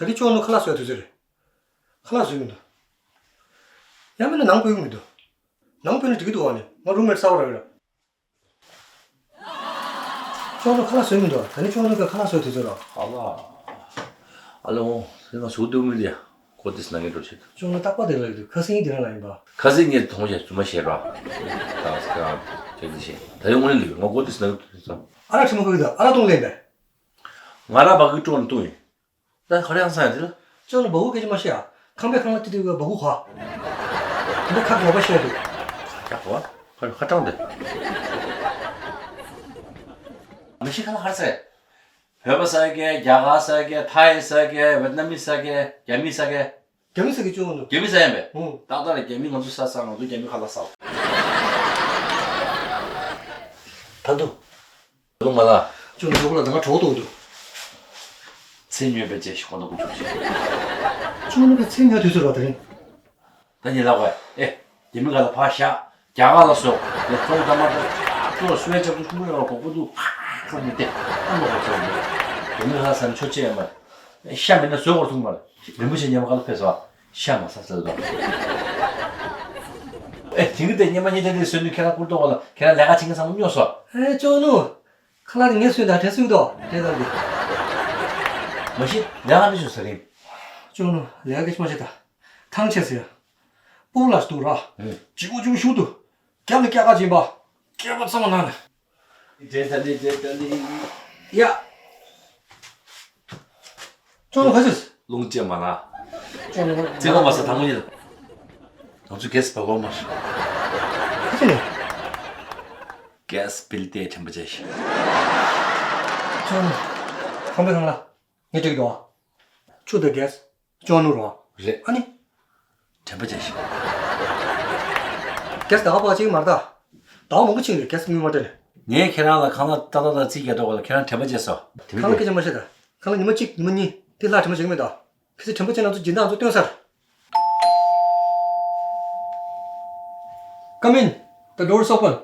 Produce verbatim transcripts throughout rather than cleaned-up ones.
ད་གི་ཅོ་ནུ་ཁ་ལག་བཟོ་ཡ་དུས་ཚོད་རེད། ཁ་ལག་བཟོས་མི་འདུག་ཡང་མིན་ན་ནང་ཕེབས་ཀྱི་མི་འདུག་ནང་ཕེབས་ན་འགྲིག་གི་འདུག་བ་ནི། ང་རུམ་མེཊ་གསར་པ་རག་གི་རེད། ཅོ་ནུ་ཁ་ལག་བཟོས་མི་འདུག་ད་ནི་ཅོ་ནུ་གི་ཁ་ལག་བཟོ་ཡ་དུས་ཚོད་རེད། ཨ་ལ། ཨ་ལོ། ང་ཟུག་འདུག་མི་འདུག་ཡ། གོ་ཏིས་ན་ངེ་འགྲོ་ཆེད། ཅོ་ནུ་རྟག་པར་དེ་ལ་ཡོད་དུས་ཁ་སང་དེ་རང་ལ་ཡིན་པ། ཁ་སང་ངས་དོང་ཞེས་རྫུན་མ་བཤད་ར། ད་སྐར་ཅེག་ཏི་ཤེས། ད་ཡོང་ངོ་ནས་ལུས་ང་གོ་ཏིས་ན་ངེ་འགྲོ་ཆེད། ཨ་རག་ཁྲི་མ་ཁུག་གི་ད་ཨ་རག་བཏུང་ལེན་པས། ང་ར་བ་གི་ཀྲོ་ནུ་བཏུང་ཡིན། ད་ཁ་རེ་ཧང་སང་ཡ་དེ་ལ། ཅོ་ནུ་བ་གུ་སྐད་ཆ་མ་བཤད་ཨ། ཁང་པའི་ཁང་ལ་ཏི་ཏི་བ་གུ་ཧ། འདི་ཁ་རྒྱག་པ་བཤད་དུས། ཁ་རྒྱག་པ། ཁ་ཁ་གྲངས་དེ། མི་ཤི་ཁ་ལ་ཧར་སེ། བོད་པ་ས་གེ་རྒྱ་གར་ས་གེ་ཐའི་ས་གེ་ཝེད་ནམ་མི་ས་གེ་རྒྱ་མི་ས་གེ་རྒྱ་མི་ས་གེ་ཅོ་ནུ། རྒྱ་མི་ས་ཡན་པས། ཧུང་། ཏག་ཏག་ལ་རྒྱ་མི་ང་ཚོ་ས་ས་ང་ཚོ་རྒྱ་མི་ཁ་ལ་ས། ད་དུ། ལུང་མ་ལ། ཅོ་ནུ་གྲོགས་པོ་ལ་ད་ང་གྲོགས་འདུག་འདུག་ཚེ་སྨྱོན་པའི་རྗེས་ཤིག་ཁོ་ན་ཀུ་ཅུག་ཅིག་ཅོ་ནུ་གི་ཚེ་སྨྱོན་དུས་ཚོད་རོ་དེ་རིང་། ད་ཉིན་ལ་བས་ཨེ། རྒྱ་མི་ག་ལ་ཕ་ཤ། རྒྱ་ག་ལ་སོ། ལེ་ཚོང་ད་མ་ད་ཅོ་སུ་བས་ཅབ་ཏུ་ཤུ་ཡོ་གོ་པོ་དུ་ཁ་མི་ཏེ། ཨ་མ་གོ་ཅོ་ནུ། རྒྱ་མི་ག་ལ་ས་ནི་ཆོ་ཅེ་ཡ་མ། ཤ་མི་ན་སོ་གོ་ཐུང་མ། རིན་པོ་ཆེ་ཉམས་ག་ལ་ཕེ་སོ། ཤ་མ་ས་ས་ལ། ཨེ་དེང་གི་དེ་ཉི་མ་གཉིས་དེ་དེ་སོན་ནུས་ཁྱེད་རང་ཀུར་ཏོ་ག་ལ་ཁྱེད་རང་ལས་ཀ་བྱེད་མཁན་ཚང་མ་སྨྱོ་སོ། ཨེ་ཅོ་ནུ། ཁ་ལག་དེ་ངས་སོན་དང་བྲེལ་སོན་ཏོ་བྲེལ་དང་དེ། མ་གཞི་ལས་ཀ་འདི་ཞུ་ས་རེད། ཅོ་ནུ་ལས་ཀ་སྐད་ཆ་མ་བཤད་ད། ཐང་ཆད་ཟེར། སྤུ་ལ་སྡུག་ར། ཨེ། ཅི་གུ་ཅུ་ཤུ་དུ། རྒྱབ་ལ་སྐྱ་ཀ་སྦྱིན་པ། སྐྱེ་བ་ཚང་མ་ནང་ནས། ཏྲེ་ཏ་ལི་ཏྲེ་ཏ་ལི། ཡ། ཅོ་ལོ་ཁ་ཅིག་རླུང་བཅས་མ་ལ། ཅོ་ལོ། རྩེ་གོ་མ་ས་དང་པོ་ཡིན། ང་ཚོ་གེ་སི་བ་གོ་མ་ཤི། ཁ་ཅིག་ནས། གེ་སི་བིལ་ཏེ་དྲན་པ་བྱས་ཤིང་། ཅོ་ལོ། ཁང་པའི་ཁང་ལ། ངས་སྤྲད་ཀྱི་འདུག་ཨ། ཆུ་དང་གེ་སི། ཅོ་ནུ་རོ། རེད། ཨ་ནི། དྲན་པ་བརྗེད་ཤིང་། གེ་སི་ད་ག་པ་ཅིག་མ་རེད་ད། ད་བ་མང་པོ་ཕྱིན་རེད་གེ་སི་དངུལ་མ་སྤྲད་ལེ། ངས་ཁྱེད་རང་ལ་ཁང་གླ་ཏག་ཏག་ཏག་རྩིས་རྒྱག་ཐོག་ལ་ཁྱེད་རང་དྲན་པ་བརྗེད་སོང་། དེ་མི་ཁང་གླ་སྐད་ཆ་མ་བཤད་ད། ཁང་གླ་ཉི་མ་གཅིག་ཉི་མ་གཉིས་དེ་ལྷག་དྲན་པ་བརྗེད་ཀྱི་མེད་ད། ཁྱེད་ཚོས་དྲན་པ་བརྗེད་ན་ང་ཚོ་སྦྱིན་བདག་ང་ཚོ་སྟོན་སར། Come in. The door is open.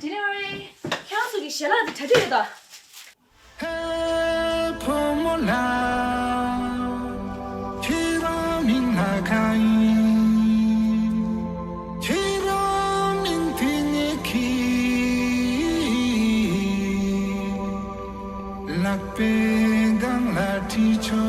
Delivery. ཁྱེད་རང་ཚོ་གི་ཞལ་ལག་དེ་གྲ་སྒྲིག་ཡོད་ད། ཧེ་བུ་མོ་ལགས། ཁྱེད་རང་མིང་ལ་གང་ཡིན། ཁྱེད་རང་མིང་དེ་ངས་ཁྱེད། ལག་པའི་སྒང་ལ་བྲིས་ཆོག་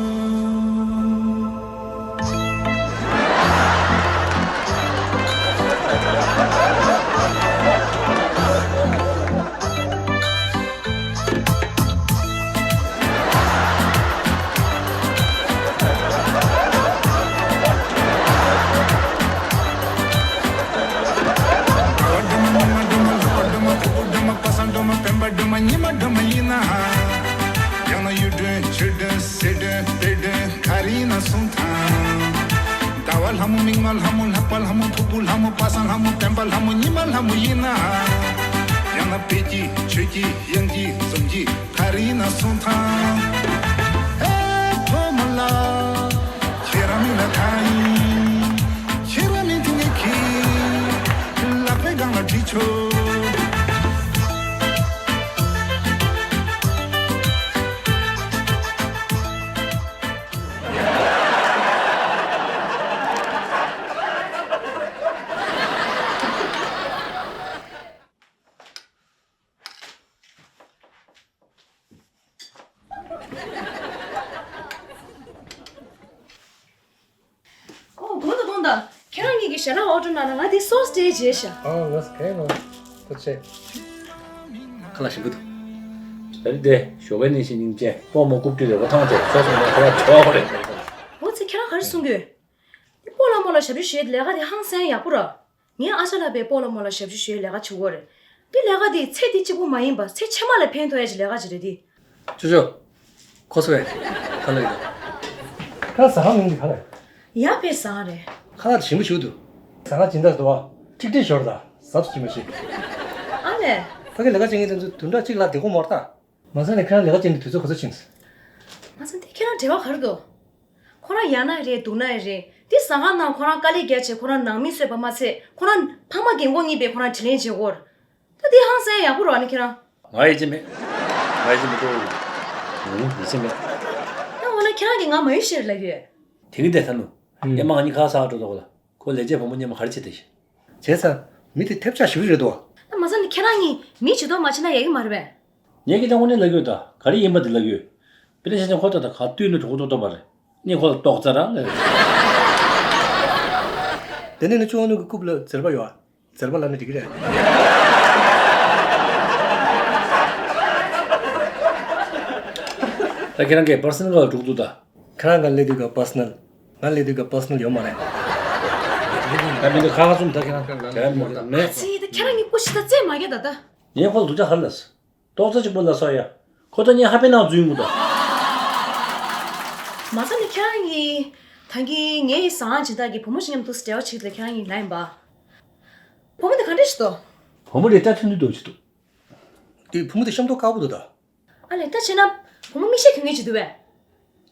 ཟླ་བ་ལྷ་མོ་མིག་དམར་ལྷ་མོ་ལྷག་པ་ལྷ་མོ་ཕུར་བུ་ལྷ་མོ་པ་སངས་ལྷ་མོ་སྤེན་པ་ལྷ་མོ་ཉི་མ་ལྷ་མོ་ཡིན་ན། ཡང་ན་དཔལ་གྱི་ཆོས་ཀྱི་དབྱངས་ཀྱི་ཟུང་གི་ག་རེ་ཡིན་ན་གསུང་དང་། ཨེ་བུ་མོ་ལགས། ཁྱེད་རང་མིང་ལ་གང་ཡིན། ཁྱེད་རང་མིང་དེ་ངས་ཁྱེད། ལག་པའི་སྒང་ལ་བྲིས་ཆོག་ཨོ། དགོངས་དག་དགོངས་དག་ཁྱེད་རང་གཉིས་ཀྱི་ཞལ་ལག་ཨོ་ཌར་གནང་ན་ང་དེ་སོ་སོ་སྤྲད་བྱས་ཤག་ཨོ། ལགས་སོ། གང་ཡིན་ནོ། ཐུགས་རྗེ་ཆེ། ཁ་ལག་ཞིམ་པོ་འདུག་ད་རེས་དེ་ཞོགས་པའི་ནང་བཞིན་སྙིང་རྗེ། སྤོ་རྨོ་རྐུབ་སྟེགས་རེ་བ་ཐང་ཆད་སོ་སོ་ནས་ཁ་ལག་ཆོག་རེད། འོ་ཙི་ཁྱེད་རང་ག་རེ་གསུང་གི་ཡོད། འདི་སྤོ་ལགས་རྨོ་ལགས་ཞབས་ཞུ་བྱེད་ལས་ཀ་དེ་ཧང་སང་ཡག་པོ་ར། ངའི་ཨ་ཅག་ལགས་པས་སྤོ་ལགས་རྨོ་ལགས་ཞབས་ཞུ་ཞུ་ཡའི་ལས་ཀ་བྱེད་ཀྱི་ཡོད་རེད། འདི་ལས་ཀ་འདི་ཚེ་འདི་གཅིག་པུ་མ་ཡིན་པ་ཚེ་ཕྱི་མ་ལ་ཕན་ཐོགས་ཡ་གི་ལས་ཀ་ཅིག་རེད་འདི། ཅོ་ཅོ། ཁོ་སོ་རེད། ག་ལ་ཡོད། ཁ་ཟ་ཁང་མིང་འདི་ག་ལ་ཡོད། ཡ་ཕེ་ཟ་ཁང་རེད། ཁ་ལག་ཞིམ་པོ་ཞིག་འདུག་ཟ་ཁང་སྦྱིན་བདག་འདུག་བ། ཁྲིག་ཁྲིག་ཞོར་ད་ཟབ་ཅི་མ་ཤེས། ཨ་ལས། ཕ་གི་ལས་ཀ་བྱེད་མཁན་དེ་ཚོ་བདུན་ཕྲག་གཅིག་ལ་བདེ་པོ་མ་རེད་ད། མ་ཟད་ནས་ཁྱེད་རང་ལས་ཀ་བྱེད་ནས་དུས་ཚོད་ག་ཚོད་ཕྱིན། མ་ཟད་དེ་ཁྱེད་རང་འབྲེལ་བ་ག་རེ་འདུག་ཁོ་རང་ཡག་ན་རེད་སྡུག་ན་རེད། འདི་ཟ་ཁང་ནང་ཁོ་རང་དཀའ་ལས་རྒྱག་བྱས་ཁོ་རང་ནང་མི་གསོས་པ་མ་ཚད་ཁོ་རང་ཕ་མ་རྒན་གོག་གཉིས་པས་ཁོ་རང་དྲིན་ལན་འཇལ་གོ། ད་འདི་ཧང་སང་ཡག་པོ་རེད་ཨ་ནི་ཁྱེད་རང་། ང་ཡིད་ཆེས་མེད། ང་ཡིད་ཆེས་མི་འདུག་ཧུམ། ཡིད་ཆེས་མེད། ཁོ་ན་ཁྱེད་རང་གིས་ང་མ་ཡུལ་ཤེས་ལབ་ཡོད། དེ་གི་དེ་ཐ་ནུ། ཨེ་མ་ང་གཉིས་ཁ་ས་འགྲོ་དོ་ལ། ཁོ་ལས་བྱེད་བུ་མོ་མཉམ་ག་རེ་བྱེད་དེ་ཤི། བྱས་ཙང་མི་དེ་ཐེབས་ཆག་ཞིག་རེད་དོ། ད་མ་ས་ནི་ཁྱེད་རང་གཉིས་མི་ཇི་ལྟར་མ་བྱེད་ན་ཡག་གི་མ་རེད་པས། ངས་ཀྱི་ད་དངོས་གནས་ལབ་ཡོད་ད། ག་རེ་ཡིན་པ་དེ་ལབ་ཡོད། པི་ལེ་ཤ་ཅན་ཁོ་ད་ད་ག་དུས་ནས་གྲོགས་ཏོག་ཏོ་པ་རེད། ངས་ཁོ་ལ་ཏོག་ཙ་རང་ལབ། དེ་ནས་ནི་ཅོ་ནུ་གི་རྐུབ་ལ་ཟེར་པ་ཡོད་ཨ། ཟེར་པ་ལ་ནི་འགྲིག་གི་རེད། ད་ཁྱེད་རང་གིས་པར་སོ་ནལ་ལ་འགྲོ་འདུག་ད། ཁྱེད་རང་ག་སླེབས་དུས་ཀ་པར་སོ་ནལ། ང་སླེབས་དུས་ཀ་པར་སོ་ནལ་ཡོད་མ་རེད། ད་མི་འདུག་ཁ་ཁ་གསུམ་ད་ཁྱེད་རང་ག་མེད་མེད། ཚེ་ད་ཁྱེད་རང་གཉིས་སྐུ་ཞིག་ད་རྩེད་མ་རྒྱག་ད་ད། ངས་ཁོ་ལ་སྡུག་ཅག་ག་རེ་ལབ་སོང་། ཏོག་ཙམ་གཅིག་པོ་ལ་སོགས་ཡ། ཁོ་ད་ངའི་ཧ་པའི་ནང་འཛུལ་ཡོང་གི་འདུག་མ་ས་ནི་ཁྱེད་རང་གིས་ད་གིན་ངའི་ཟ་ཁང་སྦྱིན་བདག་གི་བུ་མོ་ཞིག་མཉམ་དུ་འབྲེལ་བ་བྱེད་ཀྱི་འདུག་ཁྱེད་རང་གིས་ལབ་ཡིན་པ། བུ་མོ་དེ་ག་འདྲ་ཞིག་འདུག་བུ་མོ་དེ་ལྟ་ཐུང་ཐུང་འདུག་ཅིག་འདུག་དེ་བུ་མོ་དེ་ཤམ་ཐོག་དཀར་པོ་འདུག་ད། ཨ་ལས་ད་བྱས་ན་བུ་མོ་མིག་ཤེལ་གྱོན་མཁན་ཅིག་འདུག་པས།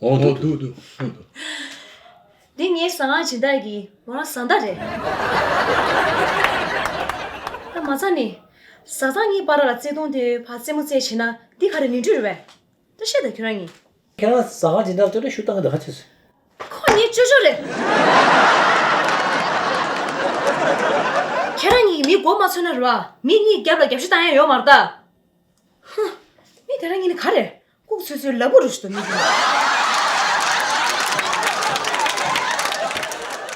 འོ་འདུག་འདུག་འདུག་འདུག་འདི་ངའི་ཟ་ཁང་སྦྱིན་བདག་གི་ང་རང་བཟའ་ཟླ་རེད། ད་མ་ཚད་ནི། བཟའ་ཚང་གཉིས་བར་ལ་བརྩེ་དུང་དེ་ཕར་རྩེད་མོ་རྩེས་བྱས་ན་འདི་ག་རེ་ནོར་འཁྲུལ་རེད་པས། ད་བཤད་དང་ཁྱོད་རང་གཉིས། ཁྱེད་རང་ཟ་ཁང་སྦྱིན་བདག་ལ་ལྟོས་ན་ཤུགས་བཏང་གི་འདུག་ཧ་ཅི་སི། ཁོ་ངའི་ཅོ་ཅོ་རེད། ཁྱེད་རང་གཉིས་ཀྱིས་མི་མགོ་མ་ཚོས་ན་རེད་པ། མི་གཉིས་རྒྱབ་ལ་རྒྱབ་ཤ་བཏང་ཡ་ཡོད་མ་རེད་ད། ཧུ། མི་དེ་རང་གཉིས་ནི་ག་རེ། ལྐུགས་ཚོད་ཚོད་ལ་བུ་རུ་ཞིག་ཏུ་མི་དེ།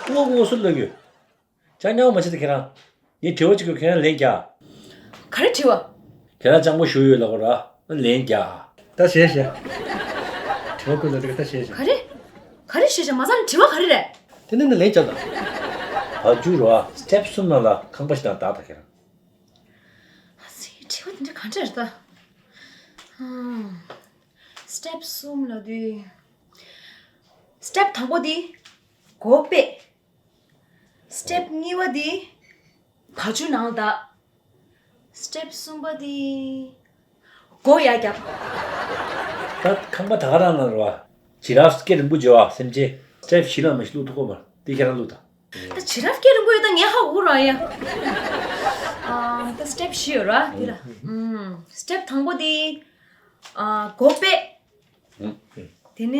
སྐུ་ངོ་སྐུ་ངོ་སུ་ལབ་ཡོད། ཅང་ཉག་མ་བྱེད་དེ་ཁྱེད་རང་། ངས་དྲི་བ་གཅིག་གོ་ཁྱེད་རང་ལན་རྒྱག་ག་རེ་དྲི་བ། ཁྱེད་རང་སྤྱང་པོ་ཞུ་ཡོད་ལབ་གོ་ར། ལན་རྒྱག་ད་བཤད་བཤད། དྲི་བ་ཀུན་ལ་དེ་ག་ད་བཤད་བཤད། ག་རེ། ག་རེ་བཤད་བཤད་མ་ཚང་དྲི་བ་ག་རེ་རེད། དེ་ནི་ནི་ལན་རྒྱག་དང་། བ་ཇུ་ར་སི་ཊེབ་གསུམ་ནང་ལ་ཁང་པ་ཞིག་དང་བདག་དང་ཁྱེད་རང་། ཨ་ཙི་དྲི་བ་དེ་འདྲ་ག་འདྲ་རེད་ད། ཧམ། སི་ཊེབ་གསུམ་ལ་དུས། སི་ཊེབ་དང་པོ་དེ། སྒོ་ཕྱེ། སི་ཊེབ་གཉིས་པ་དེ། བ་ཇུ་ནང་ལ་བདག་སི་ཊེབ་གསུམ་པ་དེ། སྒོ་ཡར་བརྒྱབ། ད་ཁང་པ་ད་ག་རང་ལ་རེད་པ། ཇི་ར་ཕི་སྐེ་རིང་པོ་བྱེད་པ་སེམས་ཅན། སི་ཊེབ་བཞི་ལ་མ་ཞིག་བླུག་ཐུབ་ཀོ་མ། དེ་ཁྱེད་རང་བླུག་དང་། ད་ཇི་ར་ཕི་སྐེ་རིང་པོ་ཡོད་ད་ངས་ཧ་གོ་ར་ཡ། ཨ། ད་སི་ཊེབ་བཞི་ཡོད་ར་དེ་ལ། ཨུམ། སི་ཊེབ་དང་པོ་དེ། ཨ། སྒོ་ཕྱེ། དེ་ནས།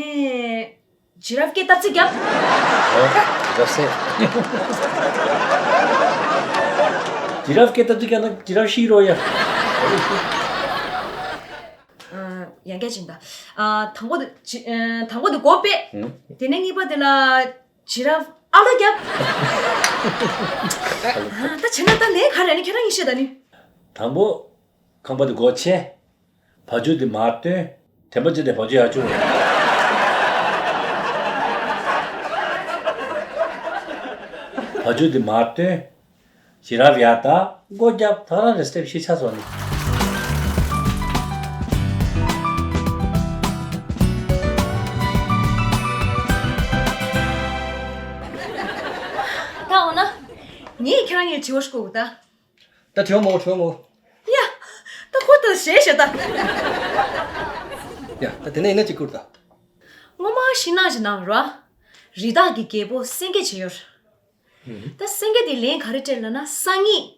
ཇི་ར་ཕི་སྐེ་སྟབས་གཅིག་བརྒྱབ། ཨོ། ཇི་ར་ཕི་སེ། ཇི་ར་ཕི་སྐེ་སྟབས་གཅིག་བརྒྱབ་ན་ཇི་ར་ཕི་ཤི་རོ་ཡ། ཨ། ཡང་བསྐྱར་ཅིག་ད། ཨ། དང་པོ་དེ་ཇི། ཨ། དང་པོ་དེ་སྒོ་ཕྱེ། ཨུམ། དེ་ནས་གཉིས་པ་དེ་ལ་ཇི་ར་ཕི་ཨ་ལོ་བརྒྱབ། ཨ། ད་བྱས་ན་ད་ལན་ག་རེ་ནི་ཁྱེད་རང་གཉིས་བཤད་ད་ནི། དང་པོ། ཁང་པ་དེ་སྒོ་ཕྱེ། བ་ཇུ་དེ་མར་བཏོན། དེ་མ་བྱས་ཏེ་བ་ཇུ་ཡར་བཅུག་བ་ཇུ་དེ་མར་བཏོན། ཇི་ར་ཕི་ཡར་བདག་སྒོ་བརྒྱབ། ད་རང་རེ་སི་ཊེབ་བཞི་ཆགས་སོང་ནི། ད་འོ་ན། ངས་ཁྱེད་རང་གཉིས་དྲི་བ་ཞིག་བཀོད་དགོས་ད། ད་དྲི་བ་མང་པོ་དྲི་བ་མང་པོ། ཡ། ད་ཁོ་ད་ཞེས་ཞེས་ད། ཡ། ད་དེ་ནས་ཡིན་ན་གཅིག་བསྐུར་ད། སྔོན་མ་ཤིང་ནགས་ཀྱི་ནང་ར། རི་དྭགས་ཀྱི་རྒྱལ་པོ་སེང་གེ་ཅིག་ཡོད། ད་སེང་གེ་དེ་ལན་ག་རེ་སྤྲད་ལབ་ན་སང་ཉིན།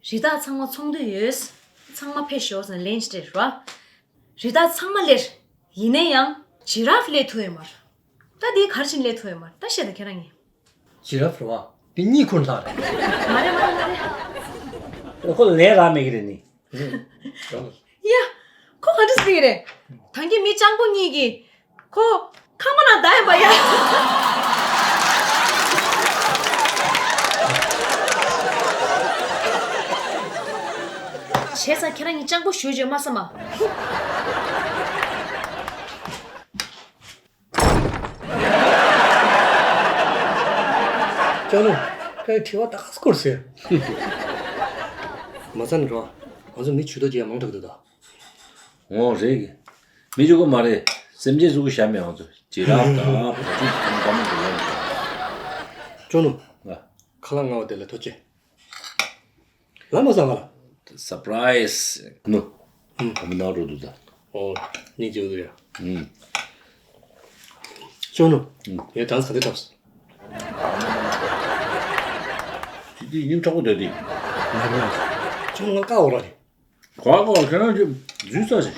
རི་དྭགས་ཚང་མ་ཚོགས་འདུ་ཡོད། ཚང་མ་ཕེབས་ཤོག་ཟེར་ནས་ལན་ཅིག་སྤྲད་ར། རི་དྭགས་ཚང་མ་སླེབས། ཡིན་ན་ཡང་ཇི་ར་ཕི་སླེབས་ཐུབ་ཡོད་མ་རེད། ད་དེ་ག་རེ་བྱས་ནས་སླེབས་ཐུབ་ཡོད་མ་རེད་ད་བཤད་ད་ཁྱེད་རང་གཉིས། ཇི་ར་ཕི་རེད་པ། དེ་གཉིད་ཁུག་ཚར་རེད། མ་རེད་མ་རེད་མ་རེད། ཁོ་ལ་ལན་རག་མེད་ཀྱི་རེད་ནི། ཡ། ཁོ་ག་འདྲ་ཟེར་གྱི་རེད། ད་གིན་མི་སྤྱང་པོ་གཉིས་ཀྱིས་ཁོ་ཁང་པ་ནང་བདའ་ཡིན་པ་ཡ། བྱས་ཙང་ཁྱེད་རང་གཉིས་སྤྱང་པོ་ཞེ་པོ་ཅིག་ཡོད་མ་བསམ་པ། ཅང་ལུ། ཁ་ཡི་དྲི་བ་ད་ག་སྐོར་ཟེར། མ་ཚ་ནི་རོ། ང་ཚོ་མི་ཇུས་གཏོགས་ཅིག་ཡང་མང་དྲགས་འདུག་ད། འོ་རེད། མི་གཅིག་པོ་མ་རེད། སེམས་ཅན་གཟུགས་པོ་ཞྭ་མེད་ང་ཚོ་ཇི་ར་ཕི་དང་བ་ཕུ་ཅུ་དང་འདྲ་མི་འདུག་ལ། ཅོ་ནུ། ང་། ཁ་ལག་མངར་བ་དེ་ལ་ཐུགས་རྗེ་ཆེ། ལ་མོ་ཟ་ང་ལ། སར་པ་རའི་སི་ནུ། ཨུམ། ཨ་མི་ནང་རོ་འདུག་ད། ཨོ། སྙིང་རྗེ་འདུག་ཡ། ཨུམ། ཅོ་ནུ། ཨུམ། ངས་གྲངས་ག་ཚོད་བཏབ་སོང་། ཅི་དེ་སྙིང་ཁྲག་པོ་འདོད་དེ། ང་རང་ཅོ་ནུ་ང་ཀ་འོ་ར་རེད། གོ་གོ་ཁྱེད་རང་ཚོས་འཛུལ་ས་ཞིག་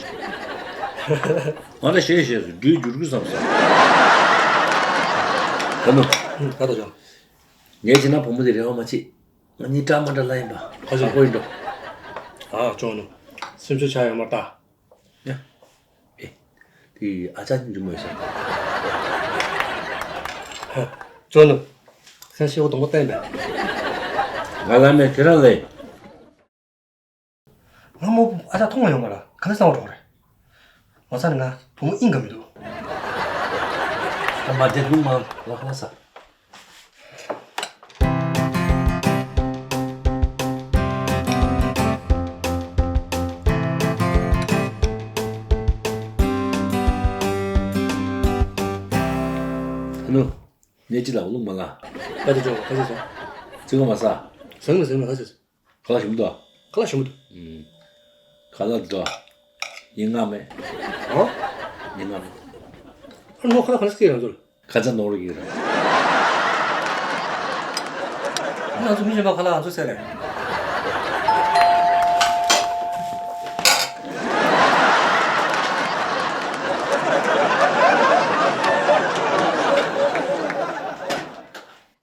ང་ད་ཞེས་ཞེས་སུ་འགྲུལ་འགྱུར་གི་བསམ་སོང་། ད་ནུ། ད་ད་ཅོ། ངས་བྱས་ན་བུ་མོ་དེ་རེ་བ་མ་བྱེད། ང་གཉིས་འདྲ་མ་འདྲ་ལ་ཡིན་པ། ཨ་ཅོ། ཁག་པོ་ཡིན་འགྲོ། ཨ་ཅོ་ནུ། སེམས་ཤུགས་ཆག་ཡོད་མ་རེད་ད། ཡ། ཨེ། དེ་ཨ་ཅག་གཉིས་འགྲིག་མོ་ཡོད་ཤག་ཅོ་ནུ། ཁ་ཤེས་པོ་གདོང་པ་བསྟན་པས། ང་ལ་མེད་ཁྱེད་རང་ལས། ང་མོ་ཨ་ཅག་མཐོང་མ་ཡོང་བ་ལ་ག་ལེ་སང་བ་འགྲོ་རེད། མ་ས་ནི་ང་བུ་མོ་ཨིན་ག་མི་འདུག་ཨ་མ་དེ་ལུང་མང་ལ་ཁ་ལ་ས། ཨ་ནུ། ནས་ཅི་ལ་བླུག་མ་ལ། ཁ་ཅིག་ཅོག་ཁ་ཅིག་ཅོག་ཅི་ག་མ་ས། ཟང་མི་ཟང་མི་ཁ་ཅིག་ཁ་ལ་ཞུམ་དུ། ཁ་ལ་ཞུམ་དུ། ཁ་ལ་འགྲོ། ཡིན་ང་མེད། ཨོ། ཡིན་ང་མེད། ཨ་ནོ་ཁ་ལ་ཁ་ལ་སྐྱེ་རང་ཚོར། ཁ་ཚ་ནོར་གི་རེད། ང་ཚོ་མི་གཞན་པ་ཁ་ལ་ང་ཚོ་ཟེར་རེད།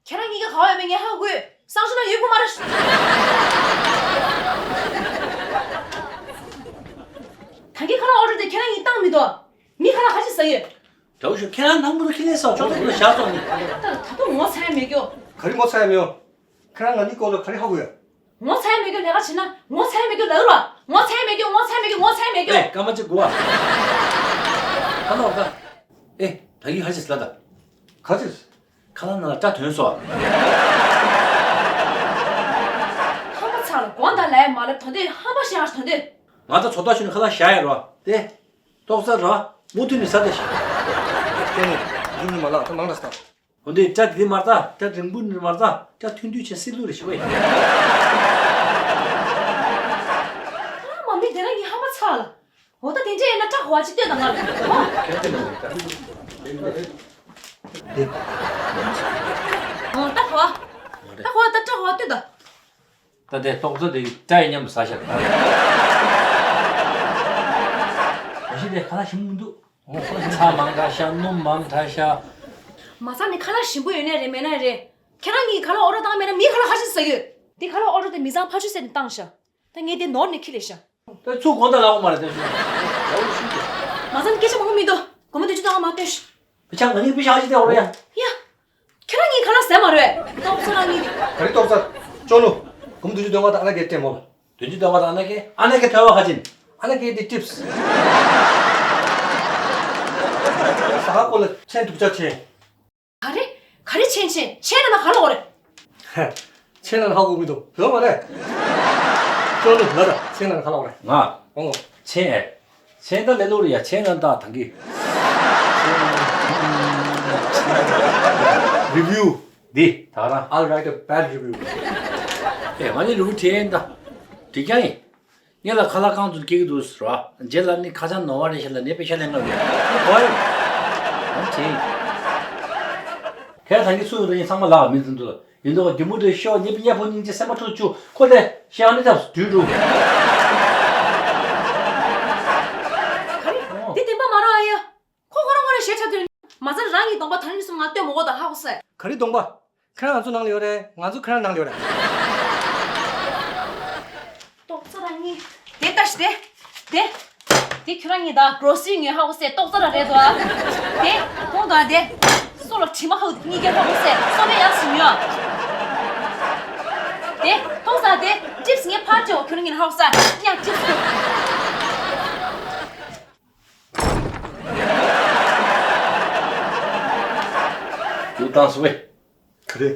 ཁྱེད་རང་གཉིས་ཀ་ག་བ་ཡོད་མེད་ངས་ཧ་གོ། སང་ཞོ་ན་ཡོད་གོ་མ་རེད། ད་གིན་ཁ་ལག་ཨོ་ཌར་དེ་ཁྱེད་རང་གཉིས་བཏང་མི་འདུག་མི་ཁ་ལག་ཁ་ཅིག་ཟ་ཡོད། དྲ་བོ་ཞུ་ཁྱེད་རང་ནང་མི་རུ་ཁྱི་ལས་སོགས་ཅོག་ཙེ་རུ་བཞག་སོང་ནི། ད་ད་དུང་ངོ་ཚ་ཡ་མེད་ཀྱོ། ག་རེ་ངོ་ཚ་ཡ་མེད་ཡོ། ཁྱེད་རང་ང་གཉིས་སྐོར་ལ་ག་རེ་ཧ་གོ་ཡོད། ངོ་ཚ་ཡ་མེད་ཀྱོ་ལས་ཀ་བྱེད་ན་ངོ་ཚ་ཡ་མེད་ཀྱོ་ལ་རུ་བ། ངོ་ཚ་ཡ་མེད་ཀྱོ་ངོ་ཚ་ཡ་མེད་ཀྱོ་ངོ་ཚ་ཡ་མེད་ཀྱོ། ཨེ་སྐར་མ་གཅིག་སྒུག་ཨ། ཧ་ལོ་ཀ་ཨེ་ད་གིན་ཧ་ཅིག་ལ་ད། ག་ཅིག་ཁ་ལག་ནང་ལ་སྐྲ་ཐོན་སོང་། ཧམ་པ་ཚ་ལ་དགོངས་དག་ལས་མ་ལབ་ད་འདོད་ཧམ་པ་བཤད་ཨ་ད་འདོད། ང་ད་ཚོ་ལྟ་ཞུ་ནས་ཁ་ལག་བཞག་ཡ་རོ་དེ། ཏོག་ཙ་ར་མུ་མཐུད་ནས་ཟ་དེ་ཞིག་ཁྱོད་ནི་ཡུམ་ནི་མ་ལག་ད་མང་དྲགས་ད། འོ་འདི་སྐྲ་དེ་མ་རྩ་སྐྲ་རིང་པོ་ནི་མ་རྩ་སྐྲ་ཐུང་ཐུང་ཆེ་སི་ལུ་རེ་ཞིག་བས། ཨ་མ་མི་དེ་ར་ངའི་ཧམ་པ་ཚ་ལ། འོ་ད་དེ་འདྲ་ཡིན་ན་སྐྲ་གོ་བ་ཅིག་ལྟོས་དང་ང་ལ། ཧོ། འོ་ད་གོ་བ། ད་གོ་བ་ད་སྐྲ་གོ་བ་ལྟོས་དང་། ད་དེ་ཏོག་ཙམ་དེ་སྐྲ་ཡི་མཉམ་དུ་ཟ་ཤག་མ་གཞི་དེ་ཁ་ལག་ཞིམ་མི་འདུག་ཚྭ་མང་དྲགས་ཤག་སྣུམ་མང་དྲགས་ཤག་མ་ཚ་ནི་ཁ་ལག་ཞིམ་པོ་ཡོད་ནའི་རེད་མེད་ནའི་རེད། ཁྱེད་རང་གཉིས་ཁ་ལག་ཨོ་ཌར་བཏང་མེད་ན་མིའི་ཁ་ལག་ཧ་ཅིག་ཟ་གི་ཡོད། འདི་ཁ་ལག་ཨོ་ཌར་དེ་མི་ཚང་ཕ་ཆུ་སེ་ནས་བཏང་ཤག་ད་ངས་དེ་ནོར་ནས་ཁྱེར་སླེབས་ཤག་ད་ཚུར་དགོངས་དག་ལབ་དགོས་མ་རེད་ད་ཞུ། མ་ཚ་ནི་སྐད་ཆ་མང་པོ་མི་འདུག་སྒོར་མོ་བདུན་ཅུ་བཏང་བ་མ་སྟོན་ཤག་བུ་ཆུང་ང་གཉིས་པི་ཤ་ཨ་ཅི་དེ་འོ་ར་ཡ། ཡ། ཁྱེད་རང་གཉིས་ཁ་ལག་ཟས་མ་རེད། ཏོག་ཙ་རང་གཉིས་དེ། ག་རེ་ཏོག་ཙ། ཅོ་ནུ། སྒོར་མོ་བདུན་ཅུ་འདོན་ག་དང་ཨ་ན་གའི་སྤྲད་མོ་ལ། བདུན་ཅུ་འདོན་ག་དང་ཨ་ན་གའི་ཨ་ན་གའི་ཐོས་པ་ཁ་ཅིན། ཨ་ན་གའི་དེ་ཊིབས། ས་ཧ་ཀོ་ལ་ཆེན་དུག་ཅག་ཆེན། ག་རེ། ག་རེ་ཆེན་ཆེན་ཆེན་ན་ན་ག་ལ་འོ་རེད། ཆེ་ན་ཧ་གོ་མི་འདུག་ཡོད་མ་རེད། ཅོ་ནུ་ལ་ད་ཆེ་ན་ཧ་ལོ་རེད། ང་། ཨོ། ཆེ། ཆེ་ད་ལེ་ལོ་རེད་ཡ་ཆེ་ན་ད་ཐང་གི། Review འདི་ད་རང་། I'll write a bad review. ཨེ་ང་ནི་རུ་ཆེ་ན་ད། འགྲིག་ཀྱང་ཡིན། ངས་ལ་ཁ་ལག་རྐང་ཚུགས་སྐྱེ་གི་འདུག་ཟེར་བ། རྗེས་ལ་ནི་ཁ་ཆང་ནོར་བ་རེ་ཞིག་ལ་ནི་པེ་ཤ་ལེན་ག་ཡོད། ཁོ་ཡོད། ཨ་ཆེ། ཁས་ཐང་གི་སུ་ཡོད་རེད་ཚང་མ་ལག་མི་འཛིན་འདུག་ཡིན་འདུག་ག་རྒྱུ་མུ་དེ་ཤོ་ཉེ་པི་ཉེ་ཕོ་སྙིང་རྗེ་སེམས་པ་ཁྲོ་བཅུག་ཁོ་དེ་ཤེས་ཨ་ནི་ཐབས་སུ་དུས་འགྲོ། ག་རེ། འདི་བདེན་པ་མ་རེད་ཨ་ཡ། ཁོ་ཁོ་རང་ཁོ་རང་ཞེ་ཁྲག་དུས། མ་ཚར་རང་གི་གདོང་པ་ད་ནི་སུ་ང་ལྟོས་མོ་གོ་ད་ཧ་གོ་སེ། ག་རེ་གདོང་པ། ཁྱེད་རང་ང་ཚོ་ནང་ལ་ཡོད་རེད། ང་ཚོ་ཁྱེད་རང་ནང་ལ་ཡོད་རེད། ཏོག་ཙ་རང་གཉིས། དེ་ལྟ་ཞིག་དེ། དེ། དེ་ཁྱོད་རང་གཉིས་ད་གྲོ་སི་ངས་ཧ་གོ་སེ་ཏོག་ཙ་ར་རེད་དོ། དེ། ཁོང་ག་དེ། སོ་ལ་དྲི་མ་ཧ་གོ་གཉིས་ཀས་ཧ་གོ་སེ་སོ་པའི་ཡག་ཞིག་ཉོ། དེ། ཏོག་ཙ་དེ། ཅིབས་ངས་ཕར་སྤྲད་འོ་ཁྱོད་རང་གཉིས་ཧ་གོ་ས་ཉག་ཅིབས། ཡུལ་དང་སུ་བས། ག་རེ།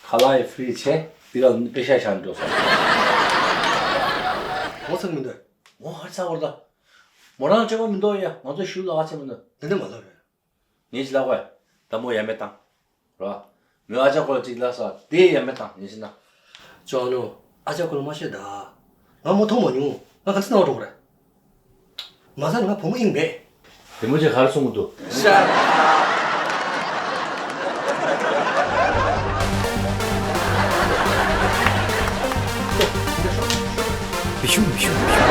ཁ་ལག་ཡི་ཧྥི་རི་ཇི་ཆེ་འདི་ག་ནི་པེ་ཤ་ཤང་འགྲོ་སོང་། ངོ་ཚ་མི་འདོད། ངོ་ཧར་ཚ་བར་ད། མོ་རང་སྤྱོད་པ་མི་འདོད་ཡ་ང་ཚོ་ཞུ་ལ་ཧ་ཆེ་མི་འདོད། འདི་འདྲ་མ་ལབ་རེད། ངས་ཅི་ལབ་གོ་ད་མོ་ཡ་མེད་དང་། རོ། མོའི་ཨ་ཅག་ཁོ་ལ་ཅིག་ལབ་སོང་དེ་ཡ་མེད་དང་ངས་ཅི་ན། ཅོ་ནུ། ཨ་ཅག་ཁོ་ལ་མ་བཤད་ད། ང་མོ་མཐོང་མ་མྱོང་ང་ག་ཚོད་ན་བ་འགྲོ་གི་རེད། མ་ཟ་ནི་ང་བུ་མོ་ཨིན་མེད། དེ་མོ་ཅིག་ག་རེ་གསུང་གི་འདུག Shut up. མི་ཤུ་མི་ཤུ་མི་ཤུ།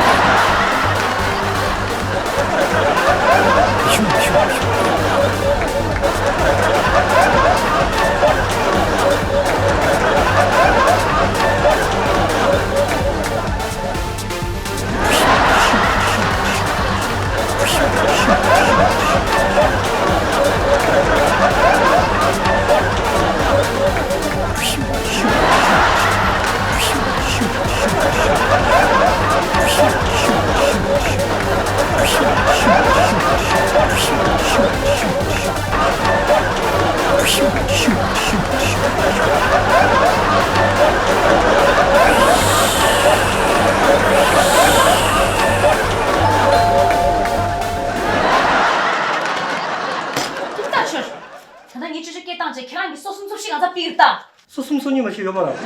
མ་ཤེས་ཡོད་མ་རེད།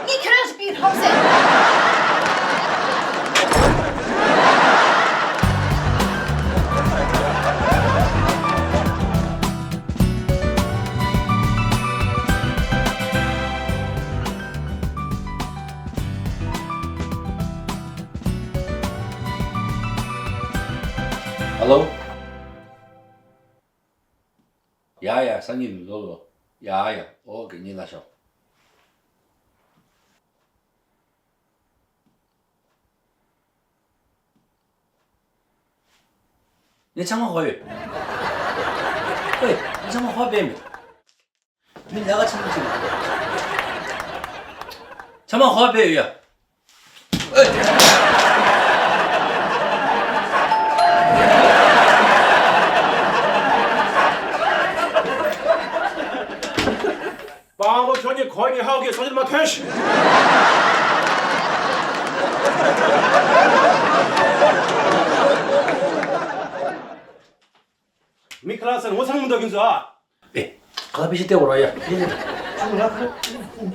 ངས་ཁྱོད་རང་ཞིག་པའི་ཧོབ་སེ། ཧ་ལོ། ཡ་ཡ། སང་ཉིན་ལོ་ལོ། ཡ་ཡ། ཨོ་ཀེ། ཉིན་ལ་ཤོག། ངས་ཚང་མ་ཧོབ་ཡོད། ཨོའི། ངས་ཚང་མ་ཧོབ་པས་མེད། མི་ལས་ཀ་ཆེན་པོ་ཅིག་རེད། ཚང་མ་ཧོབ་པས་ཡོད་ཡ། ཨོའི། པང་པོ་ཁྱོད་ཀྱིས་གོ་ནི་ཧའོ་གི་སོ་ཅི་མ་ཐོན་ཤི། མི་ཁ་ལག་ཟ་ངོ་ཚ་མི་འདུག་གིན་ཟོ་ཨ། ཨེ། ཁ་ལག་པེ་ཤི་སྟེར་བ་ར་ཡ། ཁྱོད་ང་ཁ་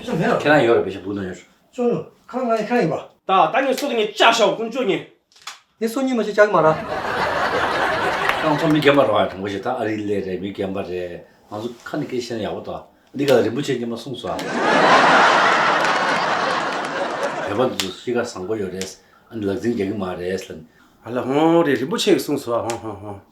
ཁྱོད་མེད་ལ། ཁྱེད་རང་ཡོད་ར། པེ་ཤི་སྦུག་ན་ཡོད། ཅོ་ནུ་ཁ་ང་ཁ་ཡིན་པ། ད་ད་ངས་སུ་དང་ངས་ཅག་ཤའོ་ཀུན་ཅོ་ཉེ། ངས་སུ་གཉིས་མ་ཞིག་ཅག་མ་ར། ང་ཚོ་མི་རྒན་པ་ར་བ་དང་པོ་ཞིག་ད་ཨ་རི་ལས་རེད། མི་རྒན་པ་རེད། ང་ཚོ་ཁ་ནས་སྐད་ཆ་བཤད་ན་ཡག་པོ་འདུག་འདི་ག་རིན་པོ་ཆེ་ཉི་མ་གསུངས་སོ། བོད་པ་འདི་ཚོ་གཤིས་ཀ་བཟང་པོ་ཡོད་རེད། ཨ་ནི་ལག་འཛིང་རྒྱག་གི་མ་རེད་ལབ། ཨ་ལ་ཧོང་རེད། རིན་པོ་ཆེ་གིས་གསུངས་སོ། ཧོང་ཧོང་ཧོང་།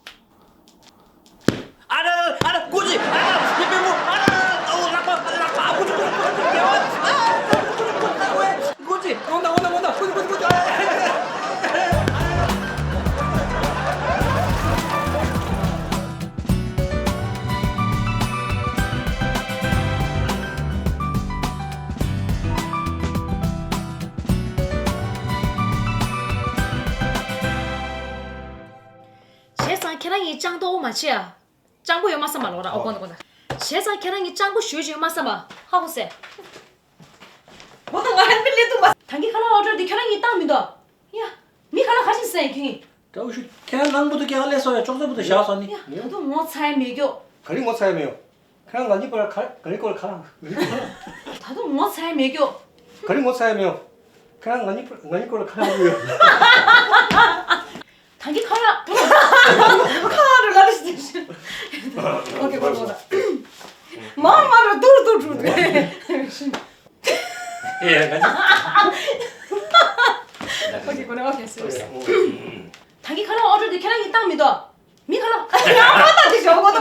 ཨ་ར་ཨ་ར། ཀུ་ཅི། ཨ་ར་ངའི་པུས་མོ། ཨ་ར། ཨོ་ལག་པ། ཨ་ལག་པ། ཀུ་ཅི་ཀུ་ཅི་ཀུ་ཅི་ཀུ་ཅི། ཨ་ཀུ་ཅི་ཀུ་ཅི་ཀུ་ཅི། ཨ་ཀུ་ཅི། ཨོ་ན་ཨོ་ན་ཨོ་ན། ཀུ་ཅི་ཀུ་ཅི་ཀུ་ཅི། བྱས་ཙང་ཁྱེད་རང་གཉིས་སྤྱང་ཏོག་མ་བྱེད་ཨ། སྤྱང་པོ་ཡོད་མ་བསམ་པ་ལོ་ར། ཨོ་གོ་ན་གོ་ན། བྱས་ཙང་ཁྱེད་རང་གཉིས་སྤྱང་པོ་ཞེ་པོ་ཅིག་ཡོད་མ་བསམ་པ། ཧ་གོ་སེ། མོ་དང་ང་ཧན་པི་ལེ་ཏུ་མ། ད་གིན་ཁ་ལག་ཨོ་ཌར་དེ་ཁྱེད་རང་གཉིས་བཏང་མི་འདུག་ཡ། མི་ཁ་ལག་ག་ཅིག་ཟ་ཡིན་ཁྱེད་གཉིས། ཀྲའོ་ཞུ། ཁྱེད་རང་ནང་བུ་དུ་ཀྱང་ལས་སོ་ཡ། ཅོག་ཙེ་བུ་དུ་བཞག་སོ་ནི། ཡ། ད་དུང་ངོ་ཚ་ཡ་མེད་ཀྱོ། ག་རེ་ངོ་ཚ་ཡ་མེད་ཡོ། ཁྱེད་རང་ང་གཉིས་སྐོར་ལ་ཁ་ག་རེ་སྐོར་ལ་ཁ་ལག་ད་དུང་ངོ་ཚ་ཡ་མེད་ཀྱོ། ག་རེ་ངོ་ཚ་ཡ་མེད་ཡོ། ཁྱེད་རང་ང་གཉིས་ང་གཉིས་སྐོར་ལ་ཁ་ལག་ཡོད། ད་གིན་ཁ་ལག་ཁ་ལག་རུ་ལ་རུ་ཞིག་ཞིག་ཨོ་ཀེ་ཨོ་ཀེ་ཨོ་ཀེ། མ་མ་རུ་དུར་དུར་དུར་དུར། ཨེ་ག་ཅི། ཨོ་ཀེ་ཨོ་ཀེ་ཨོ་ཀེ། སོ་རི། ད་གིན་ཁ་ལག་ཨོ་ཌར་དེ་ཁྱེད་རང་གཉིས་བཏང་མི་འདུག་མི་ཁ་ལག་ཡང་མ་བཏང་དེ་ཞོག་གོ་ཏོ་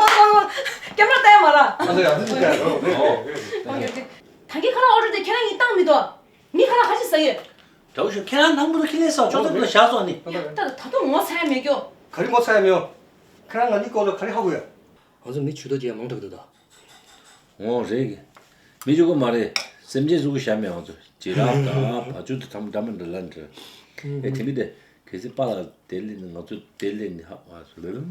ཀེམ་ར་བལྟས་མ་ར། ཨོ་ཀེ་ཨོ་ཀེ། ད་གིན་ཁ་ལག་ཨོ་ཌར་དེ་ཁྱེད་རང་གཉིས་བཏང་མི་འདུག་མི་ཁ་ལག་ག་ཅིག་ཟ་ཡོད། ཀྲའོ་ཞུ། ཁྱེད་རང་ནང་བུ་དུ་ཁྱི་ལས་སོ། ཅོག་ཙེ་བུ་དུ་བཞག་སོ་ནི། ད་ད་དུང་ངོ་ཚ་ཡ་མེད་ཀྱོ། ག་རེ་ངོ་ཚ་ཡ་མེད་ཡོ། ཁྱེད་རང་ང་གཉིས་སྐོར་ལ་ག་རེ་ཧ་གོ་ཡོད། ང་ཚོ་མི་ཇུས་གཏོགས་ཅིག་མང་དྲགས་འདུག་ད། འོ་རེད་གི། མི་གཅིག་པོ་མ་རེད། སེམས་ཅན་གཟུགས་པོ་གཞན་མི་ང་ཚོ་ཇི་རག་དང་བ་ཕྱུགས་དང་ཐམ་འདྲ་མི་འདྲ་ལ་འདྲ། ཨེ་དེ་མི་དེ་གལ་སྲིད་པཱ་ལགས་དེ་ལས་ནི་ང་ཚོ་དེ་ལས་ནི་ཧ་བ་སུ་ལ་ལམ།